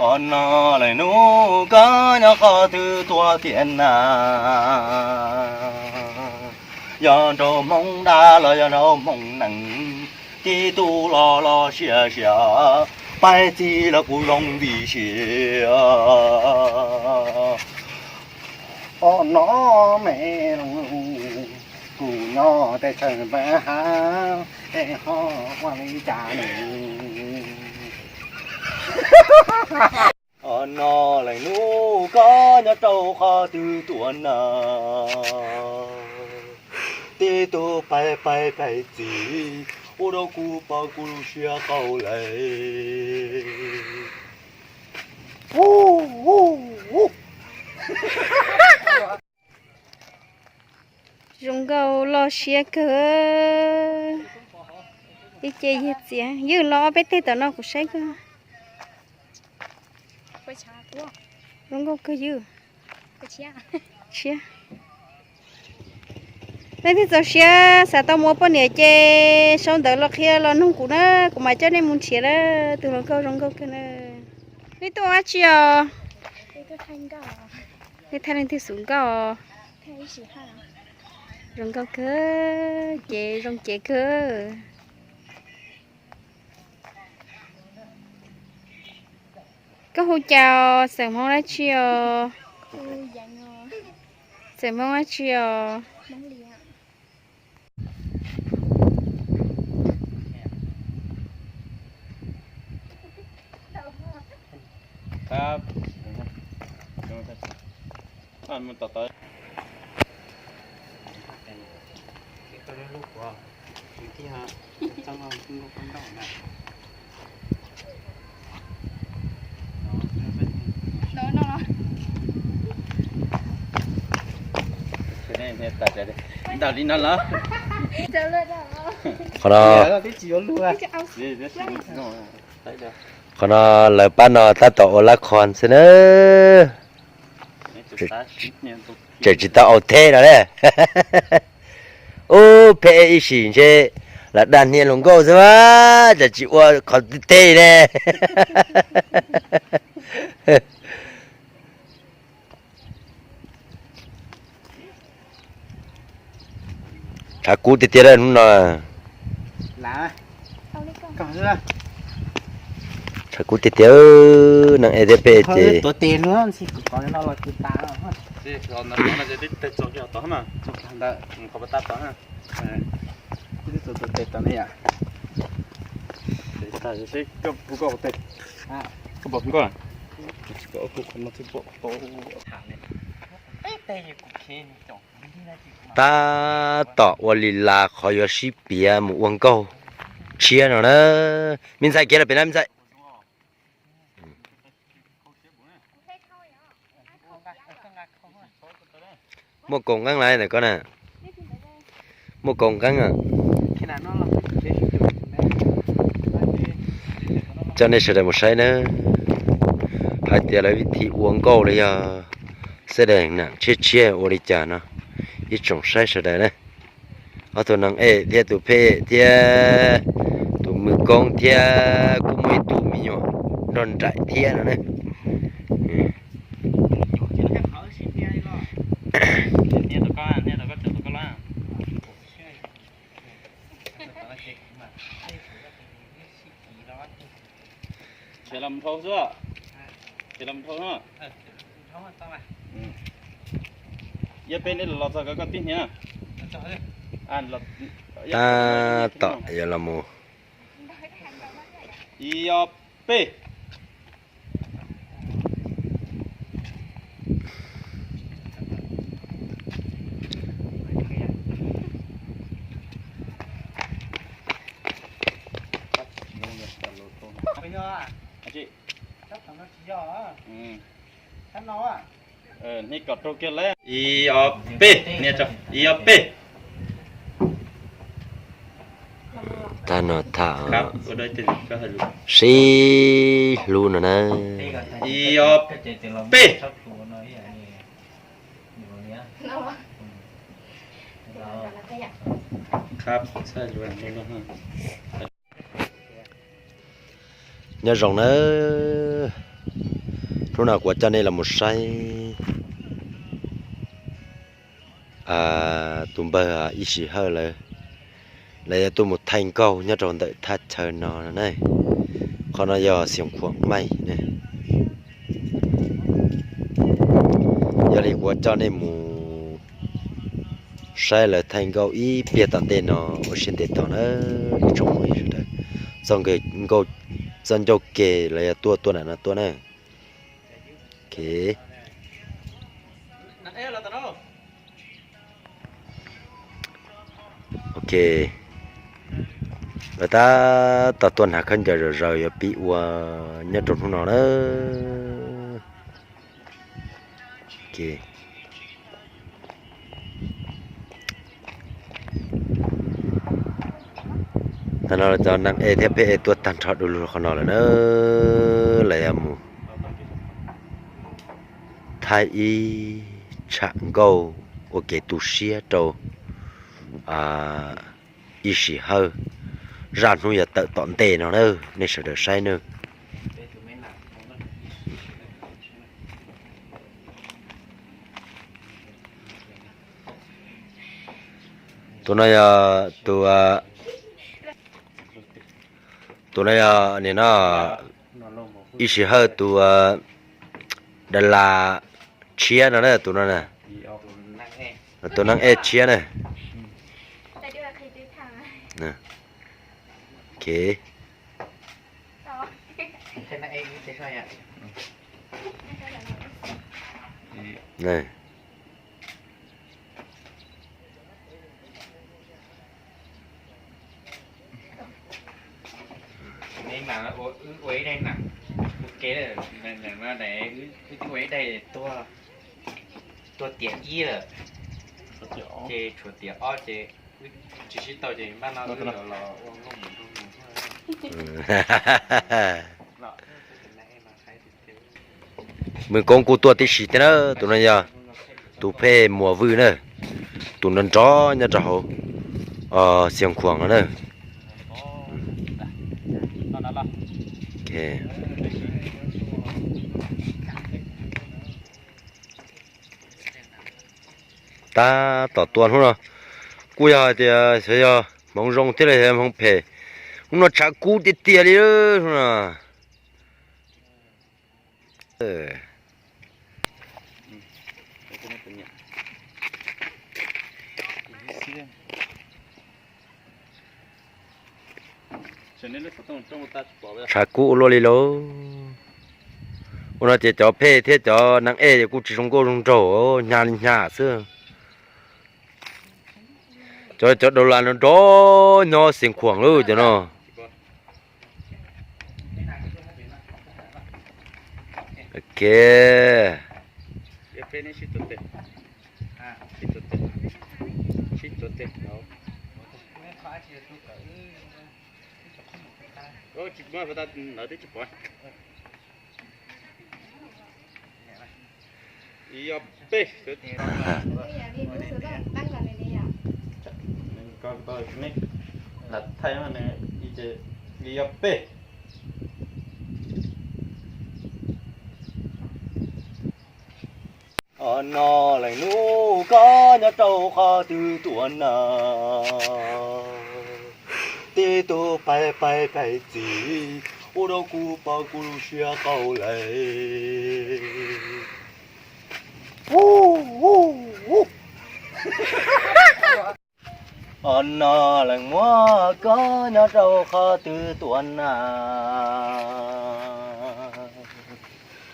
Os no lawm hnub koj nyob qhov twg tuaj tiag na? Yog nraug Hmoob dab los yog nraug Hmoob nees, tib tug los los siab siab, paib txij los kuj zoo vim siab. Os no me, kuv nyob teb chaws npab hav, es ho ua li cas ne? Os no lawm hnub koj nyob rau qhov twg tuaj na? Tib tug paib paib paib txij, ua rau kuv pom kuv lub siab qaug lawm. Zoo nkauj loj siab kawg. Ib ce yawg txiav, ywj los ob peb teg tom no kuv saib kawg. Zoo nkauj kawg ywj. Tshiab. Leej twg txaus siab xav tau mus ua poj niam ces sau ntawv los qhia los nug kuv na, kuv mam coj nej mus nrhiav na. Tus hluas nkauj zoo nkauj kawg na. Nej tuaj ua dab tsi os? Nej thaij leej twg xub nkauj? Zoo nkauj kawg, ces zoo cev kawg. Koj hu cas os? Xeem Hmoob dab tsi os? Xeem Hmoob dab tsi os? Ntawm li no los? Qhov no, qhov no lawv pab no tab tom ua lab khon xwb na. Tseem tsis tau aus theb no ne. Ub, phem ib sim ntshe lam dag hnia hluas nkauj xwb mas, tseem tsis ua qhov teb ne. Tshav kub tiag tiag hnub no. Tshav kub tiag tiag, neeg ej thiab peb ej ces. Tab tom ua li las qhov yuav sib piav mus ua nkauj tshiab no na. Me ntxhais, kiag los pem na me ntxhais. Muaj kaus nqeeb lawm ntawm koj na. Muaj kaus nqeeb. Coj nej sawv daws mus saib na, hais tias lawv vib thi ua nkauj los yog xab dees nam tshiab tshiab ua li cas no, ib tsoom saib sawv daws na. Ob tug neeg ej thiab tus phej thiab tus mwm koob thiab kuj muaj ib tug me nyuam nrog nraim thiab no ne. Khiav los dhau xwb. Khiav los dhau no. Yog peb nej los txog koj tib hnia. Tab tom yuav los mus. Ib ob peb. Ib ob peb, ib ob peb. Tag no tham sib hlub no na. Ib ob peb. Nyob zoo nawb. Hnub no kuv coj nej los mus saib tus npawg Ib Sim Hawj lawv, lawv yuav tuaj mus thaij nkauj nyob rau ntawm thaj chaw no na. Qhov no yog Xiaus Khuam Maij na. Yog li kuv coj nej mus saib lawv thaij nkauj ib pliag tom ntej no ua siab ntev tag na. Ib tsoom phooj ywg sawv daws, txoj nkauj, txoj ncauj ke lawv yuav tuaj tuaj nram no tuaj na. Ok. Ok, lawv tab tom tuaj hnav khaub ncaws zom zaws yuav pib ua nyob rau hnub no na. Tag no cov neeg ej thiab peb ej tuaj tag nrho du lug qhov no lawm na, lawv yuav mus thaij ib tsham nkauj ua kev tu siab rau Ib Sim Hawj zaj hnub yuav tawm tom ntej no na, nej sawv daws saib nawb. Tus no yog tus, tus no yog nim no Ib Sim Hawj tus das las tshiab no na, tus no na, tus neeg ej tshiab na. Tuag tiam ib lawm, ces tshuav tiam ob ces tsis sib tau ces npaj no los ua nkauj mus nrog mus. Mws Koob kuj tuaj tib si thiab na, tus no yog tus phej Muas Vwj na, tus nrov nrov nyob rau hauv Xiaus Khuam no na. Tab tom tua hnub no kuj yog hais tias xyov yog hmoov zoo thiab los yog hmoov phem, hnub no tshav kub tiag tiag li hnub no. Tshav kub ua luaj li lauj. Ua no ces cov phej thiab cov neeg ej kuj tsis zoo nkauj zoo nraug, hnyav li hnyav xwb. Cov, cov das las no nrov nyob Xiaus Khuam lawm cov no. Ok. Ib ob peb. Ib ob peb. Os no leej nus, koj nyob rau qhov twg tuaj na? Tib tug pais pais pais txiv, ua rau kuv pom kuv lub siab qaug lawm. Os no leej muam, koj nyob rau qhov twg tuaj na?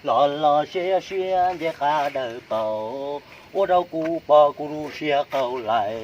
Los los siab siab nce qab dawm paus, ua rau kuv pom kuv lub siab qaug lawm.